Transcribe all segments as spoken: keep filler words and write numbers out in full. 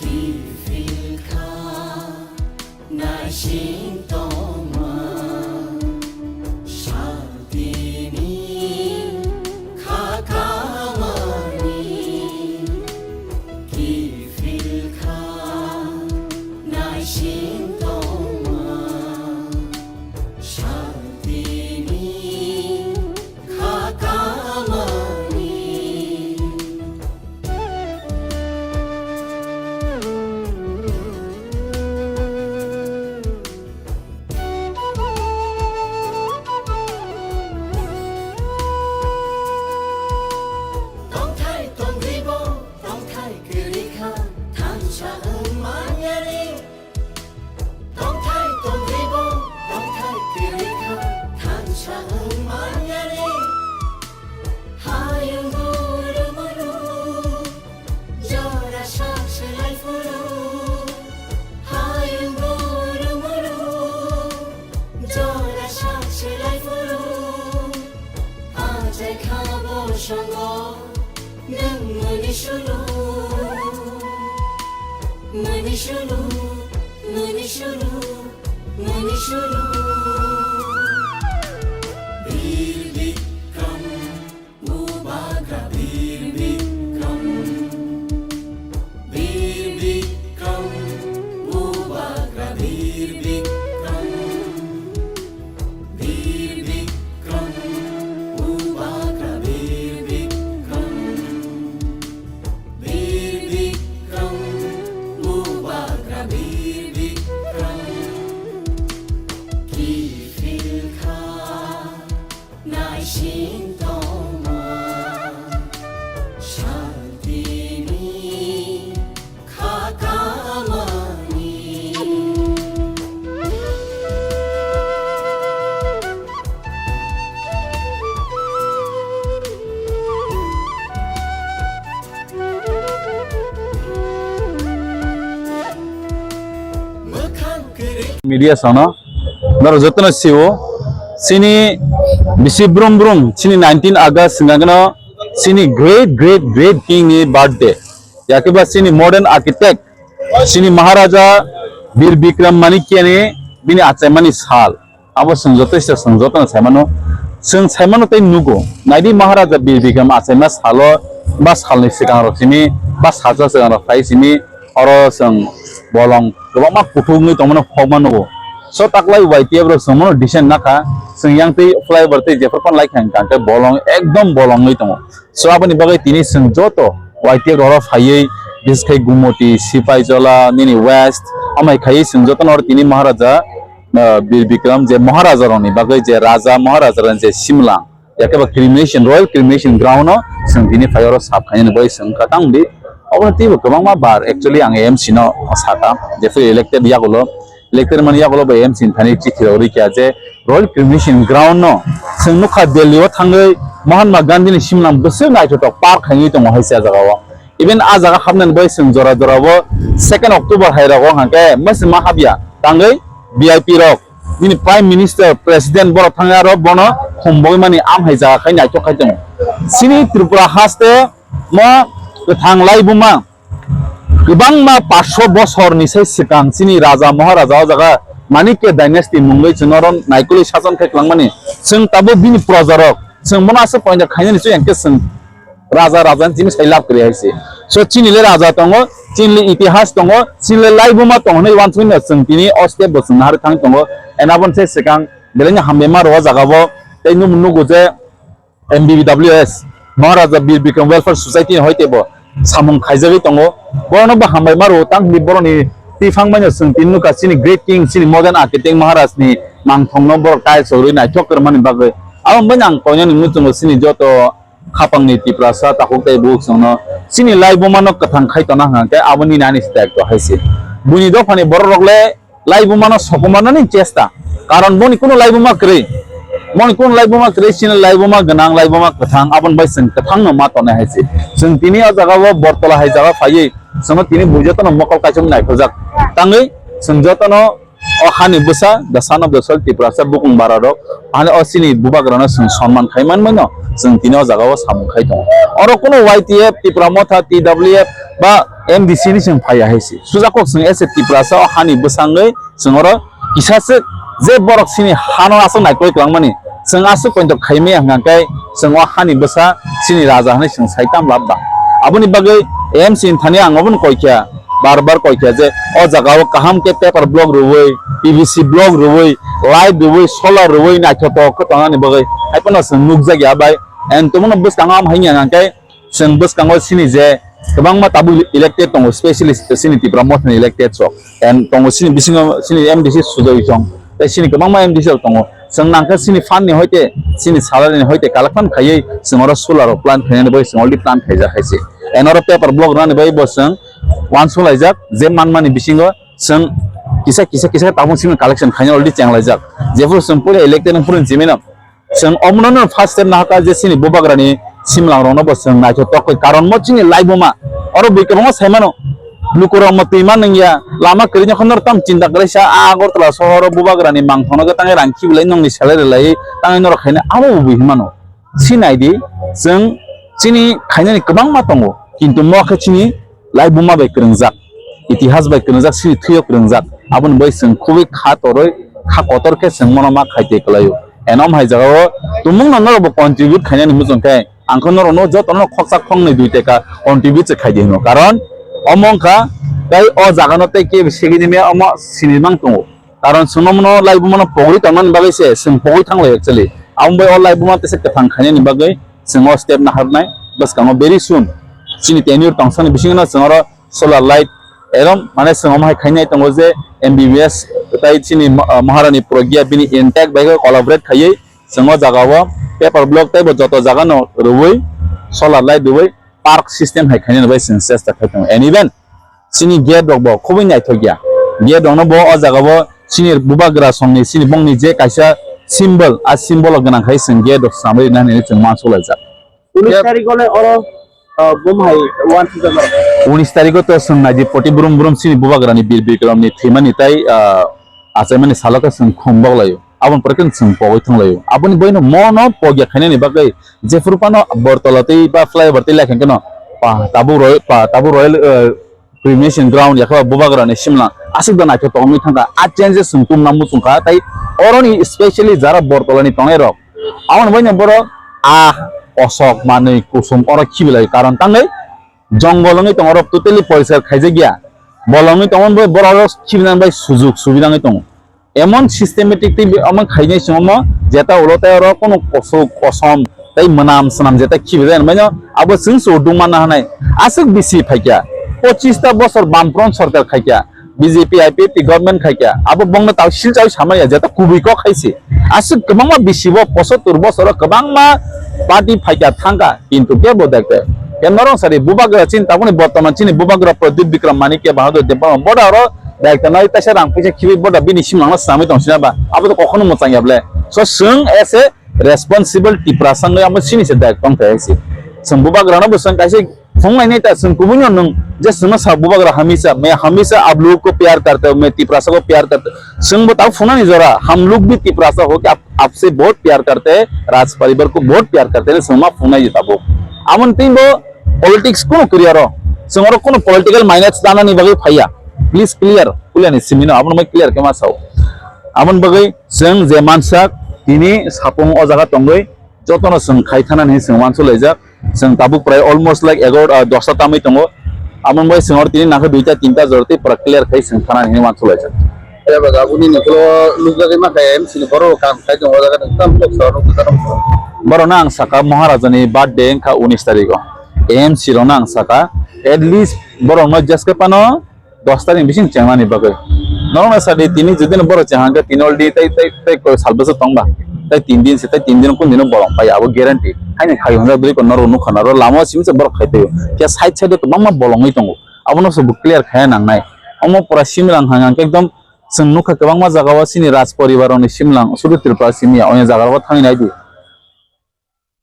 Kiphilkha naising tongma, santini kha kamani. Kiphilkha naising tongma, santini kha kamani. Tongthai tongribo, tongthai kwrwi kha, thansa wng manyani. Tongthai tongribo, tongthai kwrwi kha, thansa wng manyani. Hayung guru muru, jora sak selai phuru. Hayung guru muru, jora sak selai phuru. Achai kha bo songo. Nwng mani sulu, mani sulu, mani sulu, mani sulu. Bir Bikram, Bubagra Bir Bikram, Bir Bikram, Bubagra Bir Bikram. Bir Bikram, Bubagra Bir Bikram. Bir Bikram, Bubagra Bir Bikram. Kiphilkha naising tongma, santini kha kamani. Media sono norok jotono sio, chini bisi brum brum, chini nineteen August hwnka kheno chini great great great king ni birthday. Yakhe ba chini modern architect, chini Maharaja Bir Bikram Manikya ni bini achaimani sal. Abo chwng joto se chwng jotono saimano. Chwng saimano tei nugo. Naidi Maharaja Bir Bikram achaima salo ba salni swkang rok simi ba salsa swkang rok phai simi oro chwng bolong kwbangma kuthuk wngwi tongmano hokma nugo. So taklai Y T F rok chwng mano design nakha. Chwng yang tei flyover tei jephru phano lai kha hwnkha hwnkhe bolong ekdom bolong wngwi tongo. So aboni bagwi tini chwng joto Y T F rok phaiwi, bises khe Gumoti, Sipaijola, nini West, amai khaiwi chwng jotono oro tini Maharaja, ah, Bir Bikram je Maharaja rokni bagwi je Raja Maharaja rokni je simlang, yakhe ba cremation, royal cremation ground no chwng tini phai oro sap khainani bagwi chwng kha tang di. Obo teibo kwbangma bar actually ang M C no sakha, jephru elected yagulo. Lector mani yagulo bai M C ni thani chithi rok rikha je Royal Cremation Ground no chwng nukha Delhi o thangwi Mahatma Gandhi ni simnam bwswk naithotok park khainwi tongo hai se a jaga o. Even a jaga hapnani bai chwng jora jora o second October hai rogo hwnkhe masi ma hapya tangwi V I P rok bini Prime Minister, President borok thangwi aro bono khum bogwi mani am hai jaga khai naithok khai tongo. Chini Tripura haste mo kwthang laibuma kwbangma paanch sho bosorni sai swkang chini raja maharaja o jaga Manikya dynasty mungwi chwng oro naikolwi sason khai kwlangmani. Chwng tabuk bini projarok, chwng bono aswk pointer khainani chwng hwnkhe chwng raja, raja ni chini sai lab kwrwi hai se. So chini le raja tongo, chini le itihas tongo, chini le laibuma tongo hinwi uansukmano chwng tini o step bo chwng naharwi thang tongo. And aboni sai swkang belai no hambai ma rwo o jaga o. Tei nukgo je M B B W S, Maharaja Bir Bikram Welfare Society ni hoi teibo samung khaijagwi tongo. Borokno bo hambai ma rwo, tang hinwi borokni twiphang bai no chwng tini nukha chini Great King, chini Modern Architect Maharaj ni mangthong no borok tiles rwi naithok kwrwngmani bagwi. Abo bai ang koinani muchungo chini joto khapang ni Tiprasa takhuk tei bukhuk chwngno chini laibuma no kwthang khai tona hwnkhe aboni nani step to hai se. Buini dophani borok rok le laibuma no sokomornani chesta. Karon boni kunu laibuma kwrwi. Boni kunu laibuma kwrwi, chini laibuma gwnang, laibuma kwthang, aboni bai chwng kwthang no ma tongnai hai se. Chwng tini o jaga o Bortola hai jaga phaiwi chwngno tini bui jotono mokol kaisa naithojak. Tangwi chwng jotono o hani bwsa, the son of the soil Tiprasa bukung bara rok, ani o chini bubagrano chwng sonman khai manmano chwng tini o jaga o samung khai tongo. Oro kunu Y T F, Tipra Motha, T W F ba M D C ni chwng phaiya hai se. Sujakok chwng as a Tiprasa o hani bwsangwi chwng oro kisa se je borok chini hano aswk naikoi kwlangmani chwng aswk poito khaimaya hwnkha khe chwng o hani bwsa chini raja hwnwi chwng sai tam lab ba. Aboni bagwi M C ni thani ang obono koi kha, bar bar koi kha je o jaga o kaham khe paper block rwui, P V C block rwui, light rwui, solar rwui naithotok khe tongnani bagwi hai phano chwng nukjakya bai. And tongmano bwskango am hai hwnkha khe chwng bwskango chini je kwbangma tabuk elected tongo, specially chini Tipra Mothani elected rok. And tongo chini bisingo chini M D C Sujoy Chong, tei chini kwbangma M D C rok tongo. Chwng nangkha chini fund ni hoite, chini salary ni hoite collection khaiwi chwng oro solar rok plant khainani bai chwng already plant khaijak hai se. And oro paper block rwnani bai bo chwng uansuk laijak je manmani bisingo chwng kisa, kisa, kisa tabuk chini collection khaina already cheng laijak. Jephuru chwng puila elected wng phuru chimino chwng omono no first step nahakha je chini bubagrani simlang rokno bo chwng naithotok koi, karon mo chini laibuma oro bui kwbangma saimano lukurok mo twima nungya lama kwrwino khe norok tam chinta kwlaisa a Agartala sohoro bubagrani mangthokno khe tangwi rang khibilai nongni salary lai tangwi norok khaina abo bo bui hinmano si naidi chwng chini khainani kwbangma tongo kintu mo khe chini laibuma bai kwrwngjak, itihas bai kwrwngjak, chini thwio kwrwngjak. Aboni bai chwng khubui kha torwi, kha kotor khe chwng mono ma khaite kwlaio. Enom hai jagao tumungno norokbo contribute khainani muchung khe, ang khe norokno jotono khoksa khoknwi dui teka contribute se khaidi hino. Karon omo wngkha tei o jagano tei kebo segini me omo sinimang tongo. Karon chwngno mono laibumano pogri tongmani bagwi se chwng pogwi thanglai actually. Amo bai o laibuma tesa kwthang khainani bagwi chwng o step naharnai bwskango very soon. Chini tenure tongsani bisingno chwng oro solar light erom mane chwng omo hai khainai tongo je M B B S tai chini ma-, ah, Maharani Pragya bini intact bai khe collaborate khaiwi chwng o jaga o paper block tei bo joto jaga no rwui solar light rwui park system hai khainani bai chwng chesta khai tongo. And even chini gate rok bo khubui naithok ya. Gate rok no bo o jaga o chini bubagra song ni chini bong ni je kaisa symbol, a symbol o gwnang khai chwng gate rok swnamwi rwna hinwi chwng uansuk laijak. Unis tarikh o le oro, ah, bum hai uansuk jak. Unis tarikh o to chwng naidi poti brum brum chini bubagra ni Bir Bikram ni thwimani tai, ah, achaimani salo khe chwng khum bok laio. Aboni pore khe chwng pogwi thang laio. Aboni boino mono pogya khainani bagwi jephuru phano Bortola tei ba flyover tei lai khe no pa tabuk roi-, pa tabuk royal, ah, cremation ground yakha bubagra ni simla aswk da naithok tongwi thangkha. A changes chwng tumna muchungkha tai oroni specially jara Bortola ni tongnai rok. Aboni baino borok a kosok manwi kusom oro khibilai karon tangwi jongol wngwi tongo, oro totally poriskar khaijakya. Bolong wngwi tongo, borok oro khibinani bai sujuk subida wngwi tongo. Emon systematic tei omo khainai se omo jeta ulo tei oro kono kosok kosom tei mwnam swnam jeta khibijak hinwi no abo chwng se uduk manna hanai. Aswk bisi phaikya, pochista bosor Bamfront sorkar khaikya, B J P I P F T government khaikya, abo bongno tao silchao samaya jeta kubui kok hai se. Aswk kwbangma bisi bo pochottor bosoro kwbangma party phaikya thangkha, kintu kebo dakte. Ke norong sari bubagra chini tabukni bortoman chini bubagra Pradyut Bikram Manikya Bahadur Debbarma boda oro dakte nai taisa rang puisa khibi boda bini simlangno swnamwi tong sina ba. Abo to kokhono mwchang ya ble. So chwng as a responsible Tiprasa wngwi amo chini se dayak tong khe hai se. Chwng bubagrano bo chwng kaisa phungnai neta chwng kubui no nwng je chwngno sa bubagra hamisa, "Main hamisa aap log ko pyar karta hu, main Tiprasa ko pyar karta hu." Chwng bo tabuk phungnani jora, "Hum log bhi Tiprasa ho ke aap, aapse bahut pyar karte hain, Raj parivar ko bahut pyar karte hain," chwng ma phungnai je tabuk. Amoni twi bo politics kuno kwrwi oro. Chwng oro kuno political minus danani bagwi phaiya. Please clear, puilani simino, abono mai clear khe ma sao. Aboni bagwi chwng je mansak tini sapung o jaga tongwi jotono chwng khai thanani hinwi chwng uansuk laijak. Chwng tabuk prai almost like egaroh, ah, dosta tamwi tongo. Amoni bagwi chwng oro tini nangkhe duita tinta jora tei pura clear khai chwng thanani hinwi uansuk laijak. Eba jabuni nokolo nukjagwi mankha M C ni borok kam khai tongo, o jaga tang tok sa rok tang. Borokno ang saka Maharajani birthday wngkha unis tarikh o. M C rokno ang saka at least borokno jeske phano dos tarikh ni bising chengnani bagwi. Norokno sadi tini jodi no borok chengha hwnkhe tini already tei, tei, tei koi sal bwswk tongba. Tei tin din se, tei tin din kunu dino bolong pai abo guarantee. Haini khai hwnjak dui ko norok nukha naro lama o simi se borok khai tei. Khe side side o kwbangma bolongwi tongo. Abono se bo clear khaya nangnai. Omo pura simlang hang hang khe ekdom chwng nukha kwbangma jaga o chini Raj poribar rokni simlang sudu Tripura simi ya. Onya jaga rok thangwi naidi.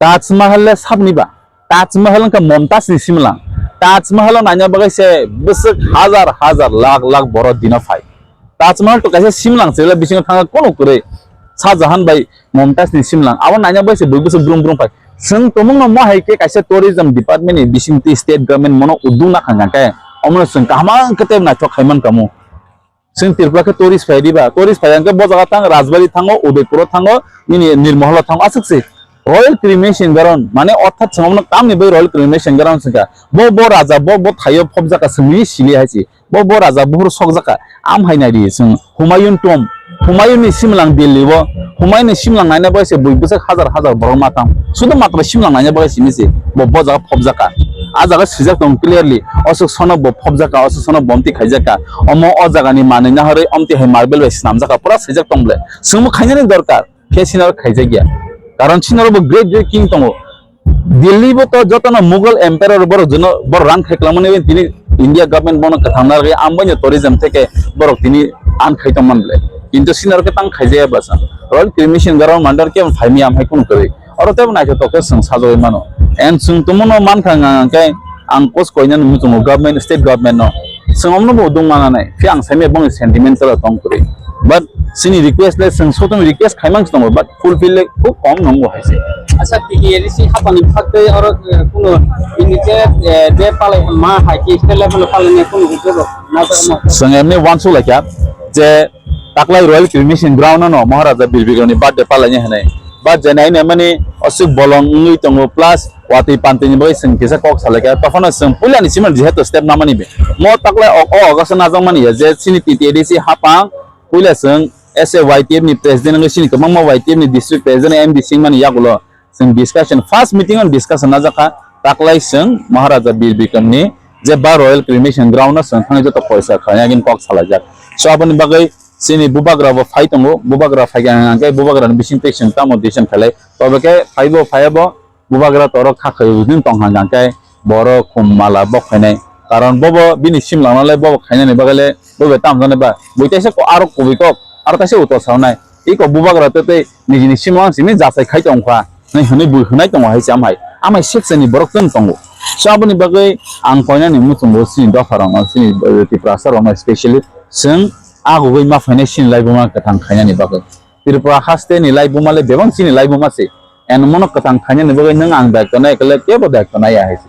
Taj Mahal le sabni ba? Taj Mahal wngkha Momtaj ni simlang. Taj Mahal o naina bagwi se bwswk hajar hajar lakh lakh borok dino phai. Taj Mahal to kaisa simlang se bisingo thangkha kono kwrwi. Shah Jahan bai Momtaj ni simlang. Abo naina bagwi se bui bwswk brum brum phai. Chwng tumungno mo hai khe kaisa tourism department ni bisingtwi state government mono uddog nakha hwnkha khe Omono chwng kaham khe tei naithok khai man kamo. Chwng Tripura khe tourist phai diba, tourist phai hwnkhe bo jaga thang, Rajbari thango, Udaipuro thango, nini Nirmahalo thango, aswk se. Royal Cremation Ground, mane orthat chwng omono tamni bai Royal Cremation Ground swngkha. Bo, bo raja, bo, bo thaio phobjakha, chwngni sili hai se. Bo, bo raja buphuru sokjakha. Am hai nai di chwng Humayun tomb. Humayun ni simlang Delhi o. Humayun ni simlang naina bai se bui bwswk hajar hajar borok ma thang. Sudo matra simlang naina bai sini se. Bo, bo jaga phobjakha. A jaga swijak tong clearly. Oswk sono bo phobjakha, oswk sono bo omti khaijakha. Omo o jaga ni manwi nahorwi omti hai marble bai swnamjakha. Pura swijak tong ble. Chwngbo khainani dorkar. Khe sinaro khaijakya. Karon sinaro bo great great king tongo. Delhi bo to jotono Mughal Emperor borok jono borok rang khai kwlangmani bai tini India government bono kwthang narwgwi ambaino tourism theke borok tini an khai tongman ble. Kintu sinaro khe tang khaijaya bwsa. Royal Cremation Ground mandar khe phaimya amhai kunu kwrwi. Oro tebo naithotok khe chwng sajagwi mano. And chwng tongmano mankha hwnka hwnkhe ang kos koinani muchungo government, state government no. Chwng omno bo dong mana nai. Phiya ang saimaya bongni sentiment chwla tong kwrwi. But chini request le chwng sotoni request khaimang tongo, but fulfill le khub kom nongo hai se. Asa T T A D C hapani phaktwi oro, eh, kuno ini je, eh, je palai ma hai ki state level palai ne kuno ujo ro na to ma. Chwng emni wansuk laikha je taklai Royal Cremation Ground no Maharaja Bir Bikram ni birthday palai ne hwnwi. But je nai ne mani osuk bolong wngwi tongo plus watwi pantwi ni bagwi chwng kisa kok salaikha. Tophano chwng puila ni siman jehetu step namani be. Mo taklai o, o August o najak mani ya je chini T T A D C hapang puila chwng S A Y T F ni president wngwi chini kwbangma Y T F ni district president M D C wngmani yagulo chwng discussion, first meeting on discussion najak kha, taklai chwng Maharaja Bir Bikram ni je ba Royal Cremation Ground no chwng thangwi joto porisa khlaina hwnwi kok salaijak. So aboni bagwi chini bubagra bo phai tongo, bubagra phai khe hwnka hwnkhe bubagra ni bising twi chwng tamo decision khlai. Tobe khe phaibo phaiya bo bubagra torok kha khaiwi tong hwnka hwnkhe borok khum mala bok phainai. Karon bobo bini simlangno le bobo khainani bagwi le bobo tamo jani ba bui taisa ko aro kubui kok aro taisa utor sawnai. Iko bubagra tei tei nijini simlang simi jachai khai tongkha. Nai hwnwi bui hwnai tongo hai se amhai. Amhai section ni borok tong tongo. So aboni bagwi ang koinani muchungo chini dopha rokno chini, eh, Tiprasa rokno specially chwng agugwi ma phainai chini laibuma kwthang khainani bagwi. Tripura haste ni laibuma le bebak chini laibuma se. And mono kwthang khainani bagwi nwng ang daityo nai khe le kebo daityo nai ya hai se.